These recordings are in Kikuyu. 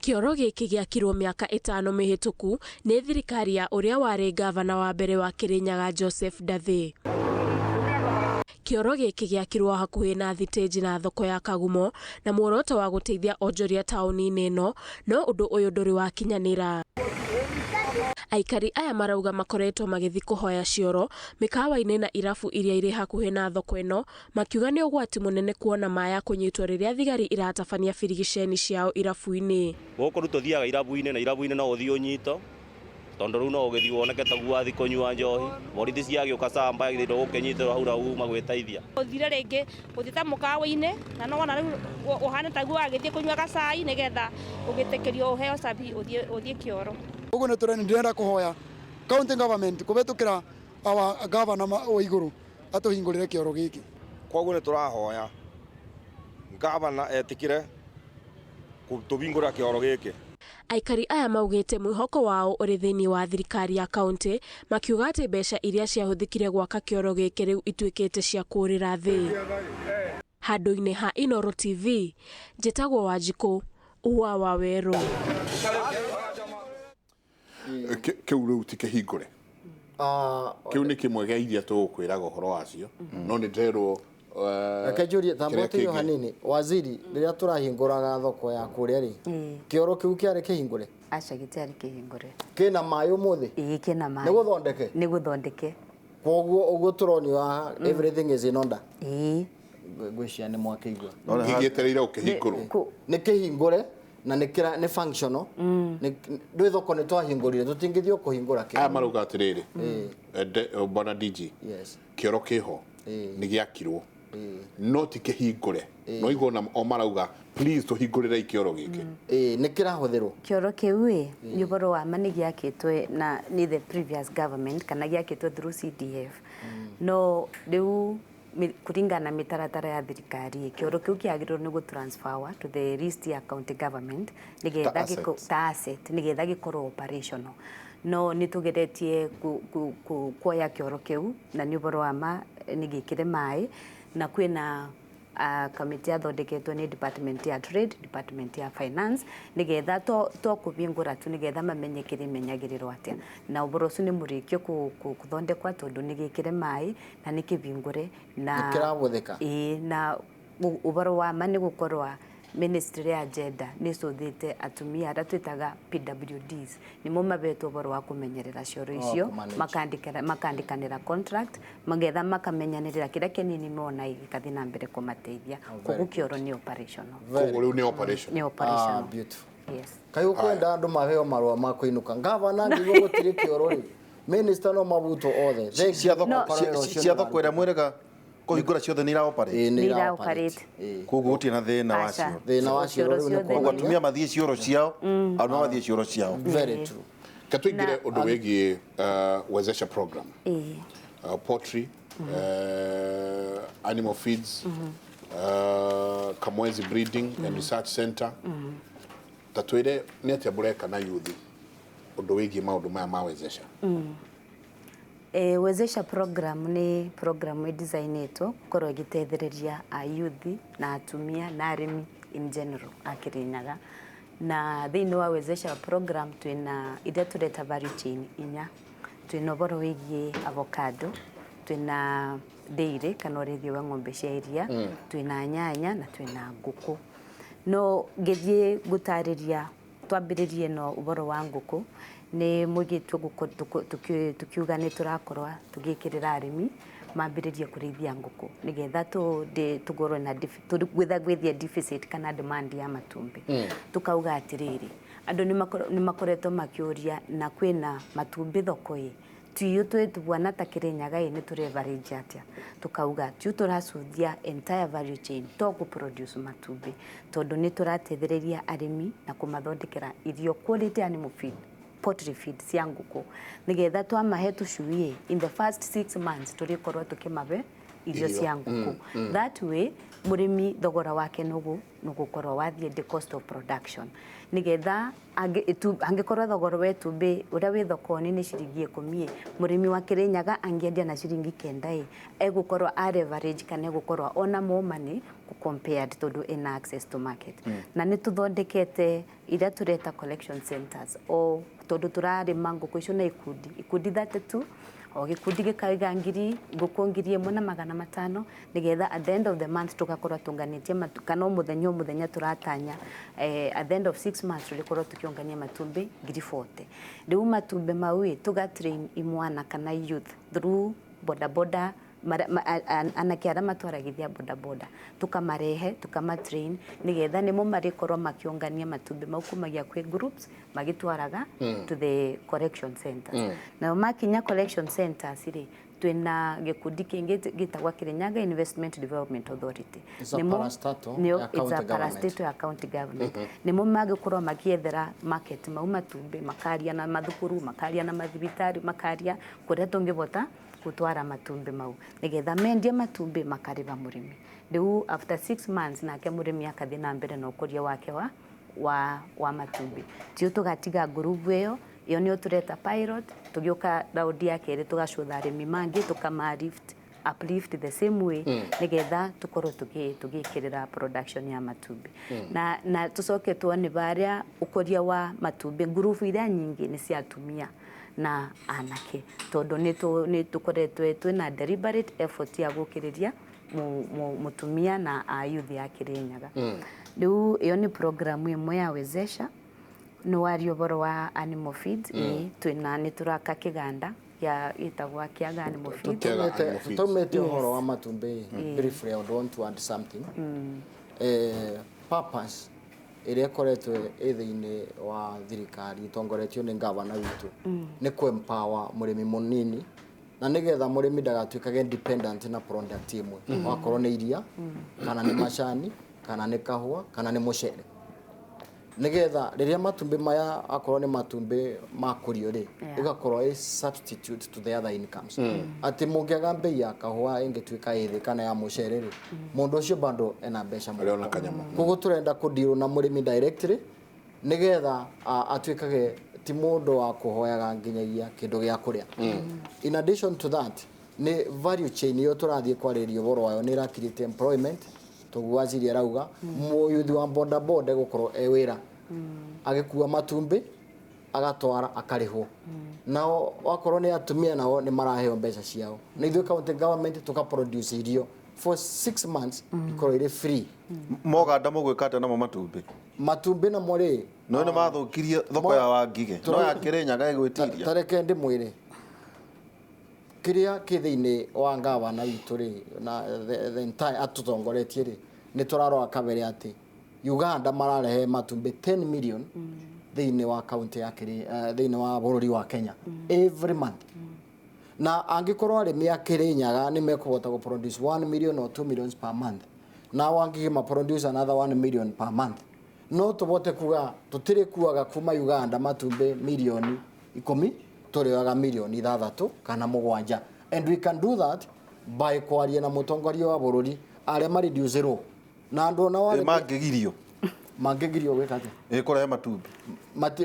Kĩoro gĩkĩ gĩakirwo mĩaka ĩtano mĩhĩtũku nĩ thirikari ya ũrĩa warĩ ngavana wa mbere wa Kirinyaga Joseph Ndathĩ. Kĩoro gĩkĩ gĩakirwo hakuhĩ na thitĩnji na thoko ya Kagumo na muoroto wa gũteithia onjoria taũni-inĩ ĩno, no ũndũ ũyũ ndũrĩ wakinyanĩra. Aikari aya marauga makoretwo magĩthiĩ kũhoya cioro mĩkawa-inĩ na irabu iria irĩ hakuhĩ na thoko ĩno makiuga nĩ ũgwati mũnene kuona maya kũnyitwo rĩrĩa thigari iratabania birigiceni ciao irabu-inĩ. Gũkũ rĩu tũthiaga irabu-inĩ na irabu-inĩ no ũthiĩ ũnyitwo tondũ rĩu no ũgĩthiĩ woneke taguo wathiĩ kũnyua njohi borithi ciagĩũka camba githĩ ndũgũkĩnyitĩrwo hau na uma gwĩteithia. Ũthire rĩngĩ gũthiĩ ta mũkawa-inĩ na no wona rĩu ũhana taguo wagĩthiĩ kũnyua gacai nĩgetha ũgĩtĩkĩrio ũheo cabi ũthiĩ kĩoro. Ũguo nĩ tũrenda ndĩrenda kũhoya county government kũhetũkĩra our governor wa igũrũ atũhingũrĩre kĩoro gĩkĩ. Koguo nĩ tũrahoya ngavana etĩkĩre tũhingũra kĩoro gĩkĩ. Aikari aya maugĩte mwĩhoko wao ũrĩ thĩinĩ wa thirikari ya kaunti makiuga atĩ mbeca iria ciahũthĩkire gwaka kĩoro gĩkĩ rĩu ituĩkĩte cia kũũrĩra thĩ. Handũ-inĩ ha Inooro TV, njĩtagwo Wanjikũ wa Wawerũ. Kĩu rĩu ti kĩhingũre. Kĩu nĩ kĩmwe gĩa iria tũgũkwĩraga ũhoro wacio, no nĩ ndĩrerwo Reke njũrie tamba kĩrĩa ũtĩrio kĩngĩ. Hanini waziri, rĩrĩa tũrahingũraga thoko ya kũrĩa rĩ, kĩoro kĩu kĩarĩ kĩhingũre? Aca, gĩtiarĩ kĩhingũre. Kĩna maĩ ũmũthĩ? Ĩĩ, kĩna maĩ. Nĩ gũthondeke? Nĩ gũthondeke. Koguo ũguo tũronio haha, everything is in order. Ĩĩ. Ngwĩciria nĩ mwakĩigua. Gĩgĩetereire ũkĩhingũrwo. Nĩ kĩhingũre na nĩ kĩra nĩ functional. Ndwĩ thoko nĩ twahingũrire, tũtingĩthiĩ o kũhingũra kĩoro. Aya marauga atĩrĩrĩ, bwana DG, Yes. kĩoro kĩho, nĩ gĩakirwo no ti kĩhingũre, no igua ona o marauga, "Please tũhingũrĩrei kĩoro gĩkĩ." Ĩĩ, nĩ kĩrahũthĩrwo. Kĩoro kĩu ĩ, nĩ ũhoro wa ma nĩ gĩakĩtwo na nĩ the previous government kana gĩakĩtwo through CDF, no rĩu kũringana na mĩtaratara ya thirikari ĩ, kĩoro kĩu kĩagĩrĩirwo nĩ gũtransferwa to the list ya county government nĩgetha Ta gĩko ta asset nĩgetha gĩkorwo operational. No nĩ tũgeretie kuoya kĩoro kĩu na nĩ ũhoro wa ma nĩ gĩkĩre maĩ na kwĩna kamĩtĩ yathondeketwo nĩ department ya trade, department ya finance, nĩgetha to kũhingũra tu, nĩgetha mamenye kĩrĩmenyagĩrĩrwo atĩa, na ũhoro ũcio nĩ mũrĩkie kũthondekwa tondũ nĩ gĩkĩre maĩ na nĩ kĩhingũre na Nĩ kĩrahũthĩka. Ĩĩ, na ũhoro wa ma nĩ gũkorwo ministry ya gender nĩ ĩcũthĩte atumia arĩa twĩtaga PWDs, nĩmo mabetwo ũhoro wa kũmenyerera cioro icio. Kũmanage. Makandĩkanĩra contract magetha makamenyanĩrĩra kĩrĩa kĩnini mona gĩgathiĩ na mbere kũmateithia. Very Koguo kĩoro nĩ operational. Koguo rĩu nĩ operation. Nĩ operational. Ah, beautiful. Yes. Kaĩ ũkwenda andũ maheo marũa ma kũinũka, ngavana ngĩigua gũtirĩ kĩoro rĩ, minister no mabutwo othe. Thank cia you. thoko No. Cia thoko ĩrĩa mwĩrĩga kũhingũra ciothe nĩ iraoperate? Ĩĩ, nĩ Nĩ iraoperate. iraoperate. Ĩĩ. Koguo gũtirĩ na thĩna Aca. wacio. Thĩna wa cioro rĩu nĩ Cioro ciothe koguo kuonania. atumia mathiĩ cioro ciao, arũme mathiĩ cioro ciao. Very true. Ka tũingĩre ũndũ wĩgiĩ Wezesha program, Ĩĩ. Poultry, animal feeds, Kamwezi Breeding and Research Center. Ta twĩre nĩ atĩa mũreka na youth ũndũ wĩgiĩ maũndũ maya ma Wezesha. Wezesha program nĩ program ĩdesignĩtwo gũkorwo ĩgĩteithĩrĩria a youth na atumia na arĩmi in general a Kirinyaga. Na thĩinĩ wa Wezesha program twĩna iria tũreta value chain inya. Twĩna ũhoro wĩgiĩ avocado, twĩna dairy kana ũrĩithia wa ng'ombe cia iria, twĩna nyanya na twĩna ngũkũ. No ngĩthiĩ gũtarĩria, twambĩrĩrie na ũhoro wa ngũkũ, nĩ mũigĩtwo tukiuga nĩ tũrakorwo tũgĩkĩrĩra arĩmi mambĩrĩrie kũrĩithia ngũkũ nĩgetha tũkorwo na gwetha gwĩthia deficit kana demand ya matumbĩ. Tukauga atĩrĩrĩ, andũ nĩ makoretwo makĩũria na kwĩna matumbĩ thoko ĩ tuiũ twĩ tubwana ta Kirinyaga ĩ nĩ tũrevarĩnji atĩa? Tukauga tiu tũracuthia entire value chain, to gũ produce matumbĩ, tondũ nĩ tũrateithĩrĩria arĩmi na kũmathondekera irio, quality animal feed, poultry feed cia ngũkũ, nĩgetha twamahe tũcui ĩ, in the first 6 months tũrĩkorwo tũkĩmabe irio Irio. Cia ngũkũ. That way mũrĩmi thogora wake nũgũkorwo wathiĩ the cost of production, nigetha angĩkorwo thogora wa itumbĩ ũrĩa wĩ thoko-inĩ nĩ ciringi 10 ĩ, mũrĩmi wa Kĩrĩnyaga angĩendia na ciringi 9 ĩ, egũkorwo a leverage kana egũkorwo ona more money compared, tondũ ena access to market. Na nĩ tũthondekete iria tũreta collection centers, o tondũ tũrarĩma ngũkũ icio na ikundi, ikundi 32, o gĩkundi gĩkaiga ngiri ngũkũ 1500, nĩgetha at the end of the month tũgakorwo tũnganĩtie kana o mũthenya o mũthenya tũratanya, at the end of 6 months tũrĩkorwo tũkĩũngania matumbĩ 40,000. Rĩu matumbĩ mau ĩ, tũga train imwana kana youth through boda boda, anake arĩa matwaragithia boda boda, tukamarehe, tukamatrain, nigetha nĩmo marĩkorwo makĩũngania matumbĩ mau kumagia kwĩ groups magĩtwaraga to the collection centers. Nao makinya collection centers rĩ, twĩna gĩkundi kĩngĩ gĩtagwo Kirinyaga Investment Development Authority. It's a parastatal ya It's county a government. Parastatal ya county government. Nĩmo magĩkorwo makĩethera market mau matumbĩ, makaria na mathukuru, makaria na mathibitarĩ, makaria kũrĩa tũngĩbota gũtwara matumbĩ mau, nĩgetha mendia matumbĩ makarĩba mũrĩmi. Rĩu after 6 months nake mũrĩmi akathiĩ na mbere na ũkũria wake wa matumbĩ. Tio tũgatiga ngurubu ĩyo, ĩyo nĩyo tũreta pilot. Tũgĩũka raundi ya kerĩ, tũgacũtha arĩmi mangĩ, tũkama lift uplift the same way, nigetha tukorwo tũgĩkĩrĩra production ya matumbĩ. Na tũcoke tuone barĩa ũkũria wa matumbĩ, ngurubu iria nyingĩ nĩ cia atumia na anake, tondũ nĩ tũkoretwo twĩna deliberate effort ya gũkĩrĩria mũtumia na a youth ya Kĩrĩnyaga. Rĩu ĩyo nĩ programu ĩmwe ya Wezesha. Nĩ waria ũhoro wa animal feeds, ĩĩ, twĩna nĩ tũraka kĩganda gĩa gĩtagwa Kĩaga Animal Feeds. Kĩaga Animal Feeds. Tutaumĩte ũhoro wa matumbĩ, briefly I would want to add something. Purpose ĩrĩa ĩkoretwo ĩ thĩinĩ wa thirikari ĩtongoretio nĩ ngavana witũ nĩ kũ empower mũrĩmi mũnini, na nĩgetha mũrĩmi ndagatuĩkage dependent na product ĩmwe, wakorwo nĩ iria kana nĩ macani kana nĩ kahũa kana nĩ mũcere, nigetha rĩrĩa matumbĩ maya akorwo nĩ matumbĩ makũrio rĩ, ĩgakorwo ĩ substitute to the other incomes, atĩ mũngĩaga mbei ya kahũa ĩngĩtuĩka ĩ thĩ kana ya mũcere rĩ, mũndũ ũcio bado ena mbeca Arĩona mũhuko. Kanyamũ. Koguo tũrenda kũdeal na mũrĩmi directly, nigetha atuĩkage ti mũndũ wa kũhoyaga nginyagia kĩndũ gĩa kũrĩa. In addition to that, nĩ value chain ĩyo tũrathiĩ kwarĩrĩria ũhoro wayo nĩ ĩra create employment. Toguo waziri arauga, mũyuthi wa boda boda egũkorwo e wĩra agĩkua matumbĩ agatwara akarĩhwo, nao wakorwo nĩ atumia nao nĩ maraheo mbeca ciao, na ithuĩ county government tũka produce irio for 6 months ikorwo irĩ free. Moganda mũgwĩka atĩa namo matumbĩ? Matumbĩ namo rĩ, no nĩ mathũkirie thoko ya Wangige, no ya Kĩrĩnyaga ĩgwĩtiria. Tareke ndĩmwĩre kĩrĩa kĩ thĩinĩ wa ngavana witũ rĩ, na the entire atũtongoretie rĩ, nĩ tũrarora kabere atĩ Uganda mararehe matumbĩ 10 million thĩinĩ wa kaunti ya thĩinĩ wa bũrũri wa Kenya every month, na angĩkorwo arĩmi a Kĩrĩnyaga nĩ mekũhota gũ produce 1 million or 2 millions per month, na Wangige ma produce another 1 million per month, no tũbote kuga tũtirĩ kuaga kuma Uganda matumbĩ milioni 10, tũrĩoyaga milioni 6 kana 7. And we can do that by kwaria na mũtongoria wa bũrũri arĩa mareducirwo na andũ ona Ĩ, mangĩgirio? Mangĩgirio gwĩka atĩa? Ĩ, kũrehe matumbĩ.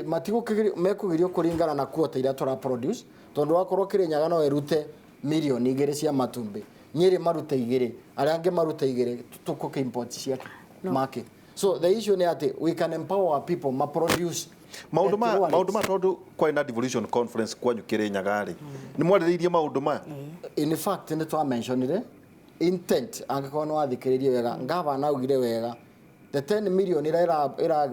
Matigũkĩgirio, mekũgirio kũringana na quota iria tũra produce, tondũ wakorwo Kĩrĩnyaga no ĩrute milioni 2 cia matumbĩ, Nyĩrĩ marute 2, arĩa angĩ marute 2, tũkũkĩ import ciake make. So the issue nĩ atĩ we can empower people ma produce. Maũndũ ma at lower maũndũ ma rates. Tondũ kwarĩ na devolution conference kwanyu Kĩrĩnyaga rĩ, nĩ mwarĩrĩirie maũndũ maya? In fact, nĩ twa mentionire intent. Angĩkorwo nĩ wathikĩrĩrie wega, ngavana augire wega the 10 million ĩrĩa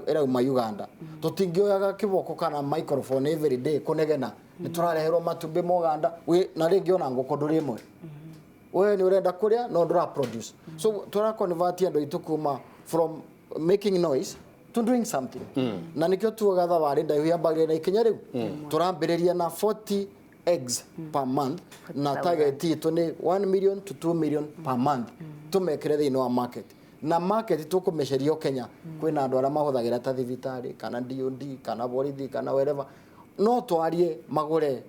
ĩrauma Uganda, tũtingĩoyaga kĩboko kana microphone every day kũnegena nĩ tũrareherwo matumbĩ ma Uganda. Na rĩngĩ ona ngũkũ ndũrĩ ĩmwe, we nĩ ũrenda kũrĩa no ndũra produce. So tũra convert andũ aitũ kuma from making noise to doing something, na nĩkĩo tuoga thabarĩ ndaihu yambagĩrĩria na ikinya rĩu tũrambĩrĩria na 40 eggs per month, na target itũ nĩ 1 million to 2 million per month, tũmekĩre thĩinĩ wa market, na market tũkũmĩcerio Kenya kwĩna andũ arĩa mahũthagĩra ta thibitarĩ kana DOD kana borithi kana wherever, no twarie magũre.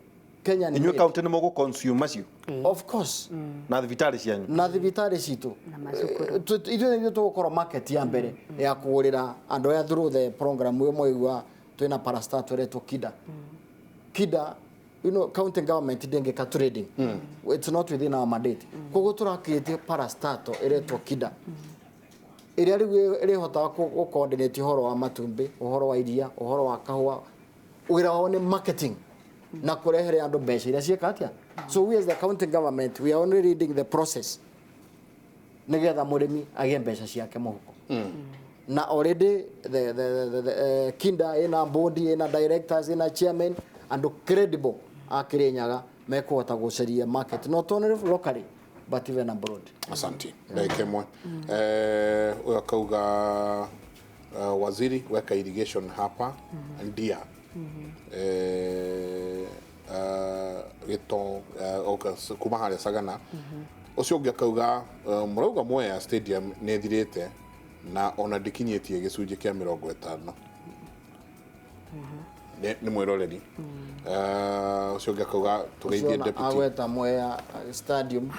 Kenya Inyuĩ county nĩ mũgũ consume macio? Of course. Na thibitarĩ cianyu? Na thibitarĩ citũ. Na macukuru. Ithuĩ nĩ ithuĩ tũgũkorwo market ya mbere ya kũgũrĩra andũ aya through the program ĩyo mwaigua twĩna parastatal ĩretwo KIDA. KIDA, county government ndĩngĩka trading. It's not within our mandate. Koguo tũra create parastatal ĩretwo KIDA, ĩrĩa rĩu ĩrĩhotaga gũ coordinate ũhoro wa matumbĩ, ũhoro wa iria, ũhoro wa kahũa. Wĩra wao nĩ marketing na kũrehere andũ mbeca iria ciĩka atĩa. So we as the county government, we are only leading the process nigetha mũrĩmi agĩe mbeca ciake mũhuko. Na already the KIDA ina board, ina directors, ina chairman, andũ credible a Kirinyaga mekũhota gũcaria market not only locally but even abroad. Asante. Ndagĩka ĩmwe. Ũyũ akauga, waziri, weka irrigation hapa ndia gĩto okay, kuma harĩa Sagana. Ũcio ũngĩ akauga, mũrauga Mwea Stadium nĩ ĩthirĩte na ona ndĩkinyĩtie gĩcunjĩ kĩa 50. Nĩ mwĩroreri. Ũcio ũngĩ akauga tũgeithie Ũcio ona deputy. Agweta Mwea Stadium.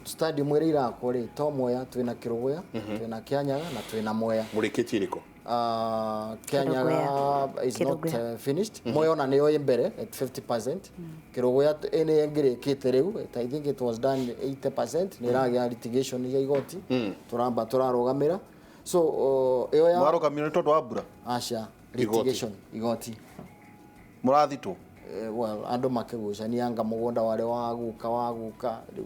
Stadium ĩrĩa irakwo rĩ, to Mwea, twĩna Kĩrũgũya, twĩna Kĩanyaga na twĩna Mwea. Mũrĩkĩtie ĩrĩkũ? Kianyaga Kĩrũgũya. is not Kĩrũgũya. Finished. Mwea ona nĩyo ĩ mbere at 50%. Kĩrũgũya nĩ ĩngĩrĩkĩte rĩu. I think it was done 80%. Nĩ ĩragĩa litigation ya igoti. Tũramba tũrarũgamĩra. So ĩyo ya Mwarũgamio nĩ tondũ wa mbura? Aca, Igoti. litigation, igoti. Mũrathitwo? Well, andũ makĩgucania anga mũgũnda warĩ wa guka wa guka rĩu,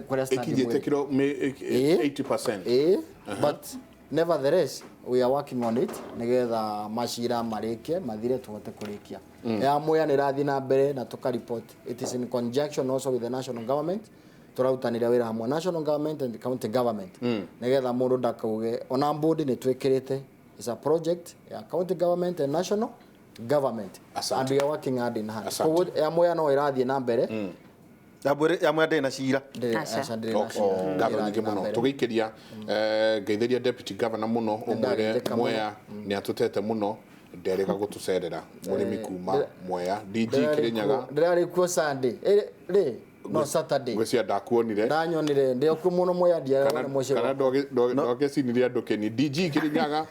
kũrĩa stadium Ĩkinyĩte ĩrĩ. kĩro 80%. Ĩĩ, but nevertheless we are working on it nigetha macira marĩke mathire tuhote kũrĩkia. Ya Mwea nĩ ĩrathiĩ na mbere na tũka report. It is in conjunction also with the national government. Tũrarutanĩra wĩra hamwe, national government and county government, nigetha mũndũ ndakauge ona board nĩ twĩkĩrĩte. Is a project ya county government and national government. Asante. And we are working hand in hand. Asante. Koguo ya Mwea no ĩrathiĩ na mbere. Ya Mwea ndĩrĩ na cira? Aca. Aca, ndĩrĩ na Okay. cira. Ngatho Ĩrathiĩ nyingĩ na mũno. mbere. Tũgĩikĩria, ngeithĩria deputy governor mũno, ũmwĩre Nĩndageithĩka mũno. Mwea nĩ atũtete mũno, nderĩga gũtũcerera. Mũrĩmi kuma Mwea, DG Kirinyaga. Ndĩrarĩ kuo Sunday. Rĩ no Saturday. Ngwĩciria ndakuonire. Ndanyonire ndĩ okuo mũno Mwea, ndiaga Kana mũciĩ. Kana ndwagĩcinirie andũ keni. DG Kirinyaga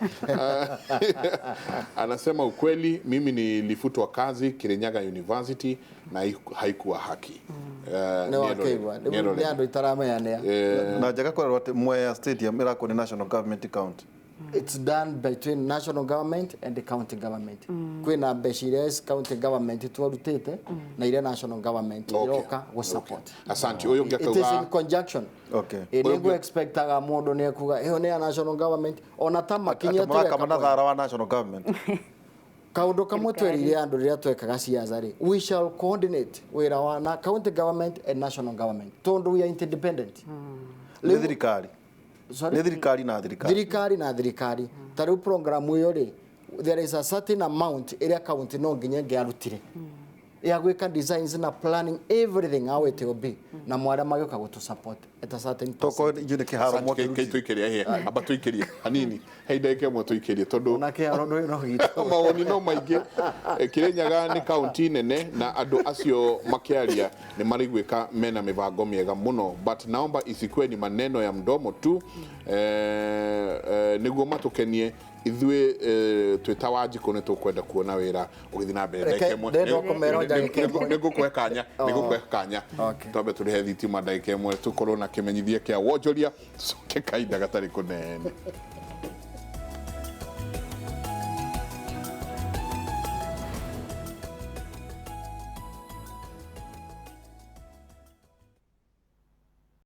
anasema ukweli, mimi nilifutwa kazi Kirinyaga University na haikuwa haki. Nĩ wakĩigua rĩu nĩ andũ itaramenyanĩa. Na njega kwerwo atĩ Mwea Stadium ĩrakwo nĩ national government, county? It's done between national government and the county government. Kwĩna mbeca iria county government twarutĩte na iria national government iroka gũ support. Asante. Ũyũ ũngĩ It is akauga in conjunction. Ĩ Ũyũ nĩguo expectaga mũndũ nĩ ekuga ĩyo nĩ ya national government ona ta makinya Atĩ mũrakama na thara wa national government? Kaundu kamwe twerire andũ rĩrĩa twekaga ciaca rĩ, we shall coordinate wĩra wa na county government and national government tondu we are interdependent. Nĩ thirikari? Sorry? Nĩ thirikari na thirikari. Thirikari na thirikari. Ta rĩu program ĩyo rĩ, there is a certain amount ĩrĩa county no nginya ĩngĩarutire ya gwĩka designs na planning, everything how it will be, na mwarĩa magĩũka gũtũ support at a certain Tokorwo percent. ithuĩ nĩ kĩharo Asante, mwakĩruti. tũikĩrie hĩa, amba tũikĩrie hanini, he ndagĩka ĩmwe tũikĩrie tondũ Ona kĩharo ndũĩ no gitũ. Mawoni no maingĩ. Kirinyaga nĩ kaunti nene na andũ acio makĩaria nĩ maraiguĩka mena mĩbango mĩega mũno, but naomba isikuwe ni maneno ya mdomo tu nĩguo matũkenie ithuĩ. Twĩ ta Wanjikũ nĩ tũkwenda kuona wĩra ũgĩthiĩ na mbere. Reke- Ndagĩka ĩmwe. ndĩrenda kũmera ndagĩka ĩmwe. Nĩ ngũkũhe kanya, nĩ ngũkũhe kanya. Okay. Twambe tũrĩhe thitima ndagĩka ĩmwe, tũkorwo na kĩmenyithia kĩa wonjoria, tũcoke kahinda gatarĩ kũnene.